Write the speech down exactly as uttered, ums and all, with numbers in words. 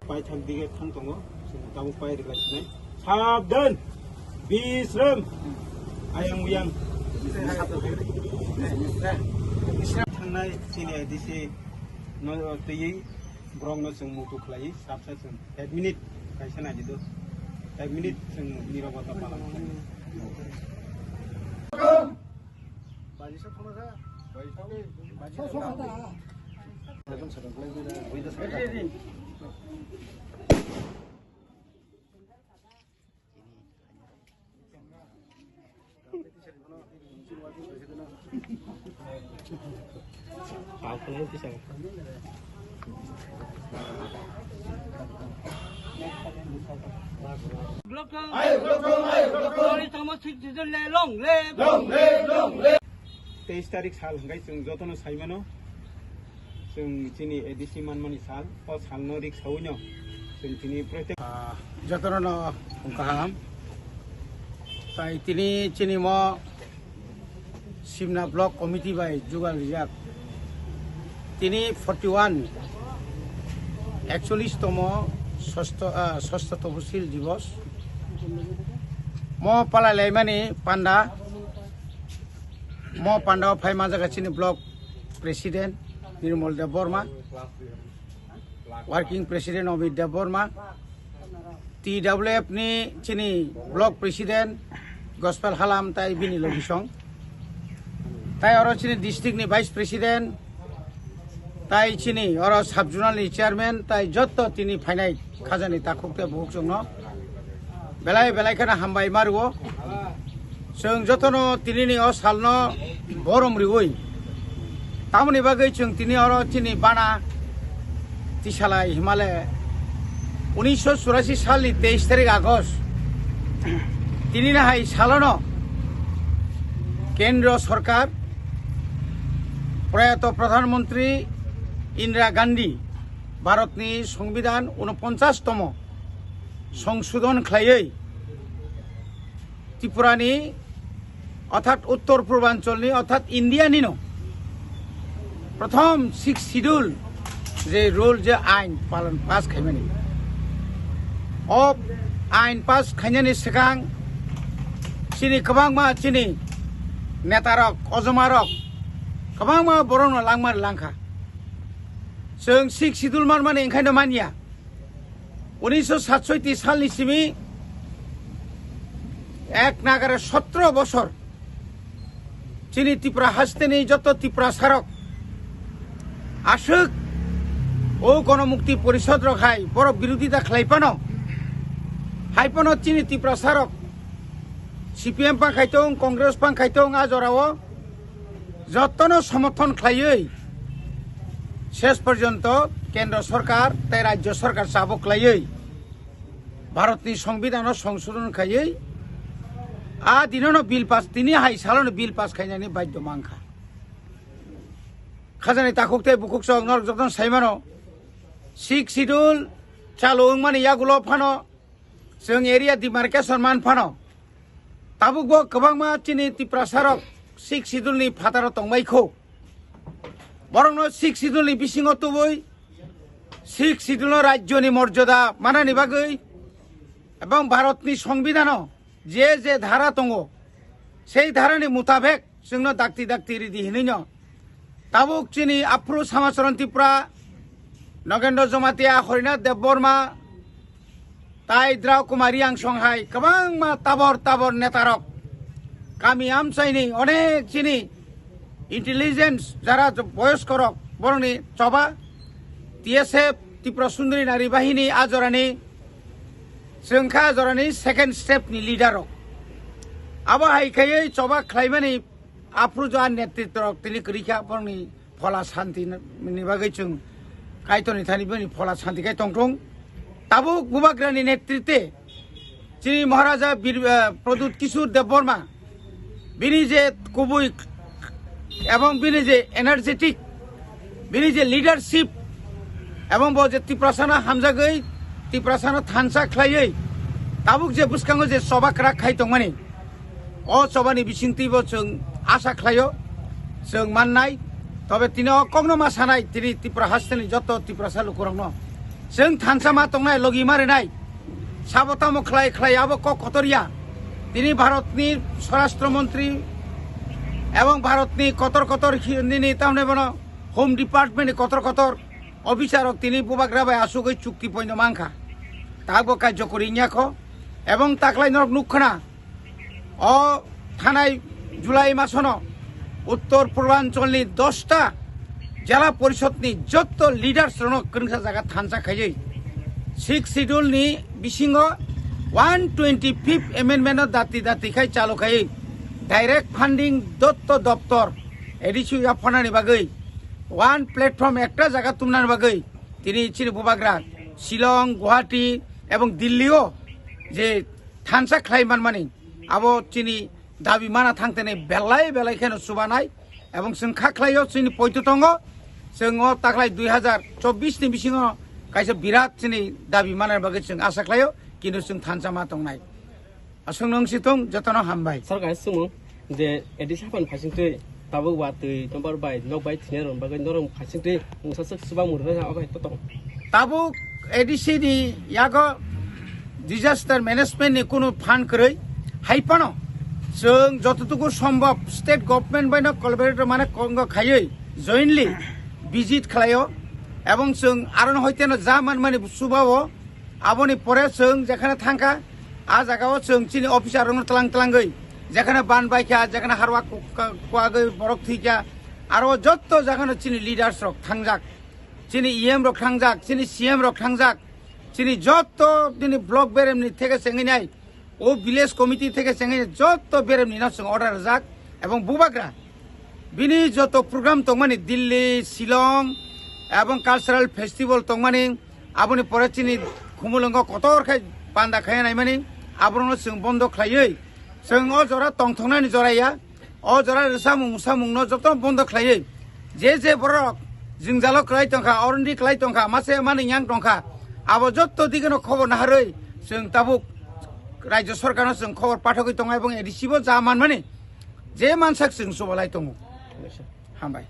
Paithak dige thang tongo, tabuk pai rwlai sinai. Sabdan! Bisram! Ayang uyang. Thangnai chini A D C no twiwi borokno chwng muitu khlaiwi sabsa chwng ek minute kaisa naidido. Ek minute chwng nirobota palan khlaiwi. Long live, long live. Teis tarik sal hwnkhe chwng jotono saimano, chwng chini A D C manmani sal, o salno rik sawino chwng chini protek- Ah, jotono no kaham. Tai tini chini mo Simna Block Committee bai jugal rijak. Tini forty one, ekchollish tomo sosto, ah, sosto toposil divos. Mo palai laimani panda, mo panda o phai manjak chini block president Nirmal Debbarma, working president Amit Debbarma, T W F ni chini block president Gospel Halam tai bini logisong, tai oro chini district ni vice president, tai chini oro sub zonal ni chairman, tai jotto tini phainai khajani takhuk tei bukhuk chwngno belai belai kheno hambai ma rwo. Chwng jotono tinini o salno borom riwi, tamoni bagwi chwng tini oro chini bana tisalai himale unisho churasi salni teis tarik August, tinini hai salono Kendro Sorkar, Proyato Pradhan Mantri Indira Gandhi, Bharatni Songbidan unoponchas tomo songsodon khlaiwi Tripurani, orthat Uttor Purbancholni, orthat Indianino prothom Sixth Schedule je rule, je ain palon pass khaimani, o ain pass khainani swkang chini kwbangma chini netarok, ojomarok kwbangma borokno langmani langkha. Chwng Sixth Schedule manmani, onkhaino manya. Unisho satsoiti salni simi ek nagare sotro bosor chini Tripura hasteni joto Tiprasarok aswk o Gonomukti Porishod rok hai borok birodita khlai phano, hai phano chini Tiprasarok C P M pang khai tong, Congress pang khai tong, a jorao jotono somorthon khlaiwi ses porjonto Kendro Sorkar tei Rajyo Sorkar chabuk khlaiwi Bharatni Songbidanno songsodon khaiwi a dinono bill pass, tini hai salono bill pass khainani baidhyo mankha. Khajani takhuk tei bukhuk chwng norok jotono saimano, Sixth Schedule chalu wngmani yagulo phano chwng area demarcation man phano, tabukbo kwbangma chini Tiprasarok Sixth Schedule ni phataro tongbai kho. Borokno Sixth Schedule ni bisingo tubui Sixth Schedule no rajyoni morjada manani bagwi ebong Bharatni Songbidanno je je dhara tongo, sei dharani mutabek chwngno dakti dakti ridi hinwino tabuk chini aphuru Samacharan Tripura, Nogendra Jamatia, Harinath Debbarma, tai Drau Kumar Reang song hai kwbangma tabor tabor netarok, kami amchaini onek chini intelligence jara boyoskorok borokni choba T S F, Tripura Sundari Nari Bahini a jorani chwngkha a jorani second step ni leader rok. Abo hai khaiwi choba khlaimani aphuru jo a netritwrok tini kwrwi kha, borokni phola shanti ni bagwi chwng Kaitorni thani bini phola shanti khai tongthung. Tabuk Bubagrani netrite chini Maharaja Bir, eh, Pradyut Kishore Debbarma, bini je kubui ebong bini je energetic, bini je leadership, ebong bo je Tiprasano hamjagwi, Tiprasano thansa khlaiwi, tabuk je bwskango je choba kwrak khai tongmani, o chobani bisingtwibo chwng asa khlaio, chwng mannai, Tobe tini o kokno ma sanai, tini Tripura hasteni joto Tiprasa lukurokno. Chwng thansa ma tongnai, logi ma rinai. Sabo tamo khlai khlai abo kok kotor ya. Tini Bharatni Swarashtra Montri ebong Bharatni kotor kotor hi-, nini tamne bono Home Department ni kotor kotor officer rok tini bubagra bai asugwi chukti poino mankha. Tabo kai jokori nyakho. Ebong taklai norok nukkhana. O thanai July masono Uttor Purbancholni dosta Jela Porishodni jotto leaders rokno kwrwngsa jaga thansa khaiwi Sixth Schedule ni bisingo one twenty-fifth amendment no dati dati khai chalo khai direct funding dotto doptor A D C yaphanani bagwi one platform ekta jaga tumnani bagwi tini chini bubagra Shillong, Guwahati ebong Delhi o je thansa khlai manmani abo chini dabi mana thangtene belai belai kheno chubanai ebong chwng kha khlaio chini poito tongo chwng o taklai dui hazar chobbish ni bisingo kaisa birat chini dabi manani bagwi chwng asa khlaio kintu chwng thansa ma tongnai aswk nung si tong jotono hambai. Sir, kaisa swngmung je A D C haphani phaisingtwi tabuk watwi tombar bai nok bai thwinai rok bagwi norok phaisingtwi mungsa swk chuba murina obo hai to tong. Tabuk A D C ni yago disaster management ni kunu phan kwrwi hai phano chwng jototuku sombhob state government bai no collaborate mane kongo khaiwi jointly visit khlaio ebong chwng aro no hoiteno ja manmani chuba o aboni pore chwng jekhane thangkha a jaga o chwng chini officer rokno tlang tlangwi jekhane ban baikha jekhane harwa ku-, ka-, kuagwi borok thwikha aro jotto jaga no chini leaders rok thangjak. Chini E M rok thangjak, chini C M rok thangjak, chini jotto chini block beremni theke sengwi nai, o village committee theke sengwi nai, jotto beremni no chwng order rwjak, ebong bubagra bini joto program tongmani Delhi, Shillong, ebong cultural festival tongmani, aboni pore chini Khumulwngo kotor khe panda khaiya naimani, aborokno chwng bondo khlaiwi chwng o jora tongthoknani jora ya. O jora rwsamung musamungno joto bondo khlaiwi je je borok jwngjalo kwlai tongkha, oroni kwlai tongkha, mase manwi yang tongkha, abo joto digeno khobor naharwi chwng tabuk Rajya Sorkarno chwng khobor pathogwi tongo ebong A D C bo ja manmani je mansak chwng chubalai tongo. Hambai.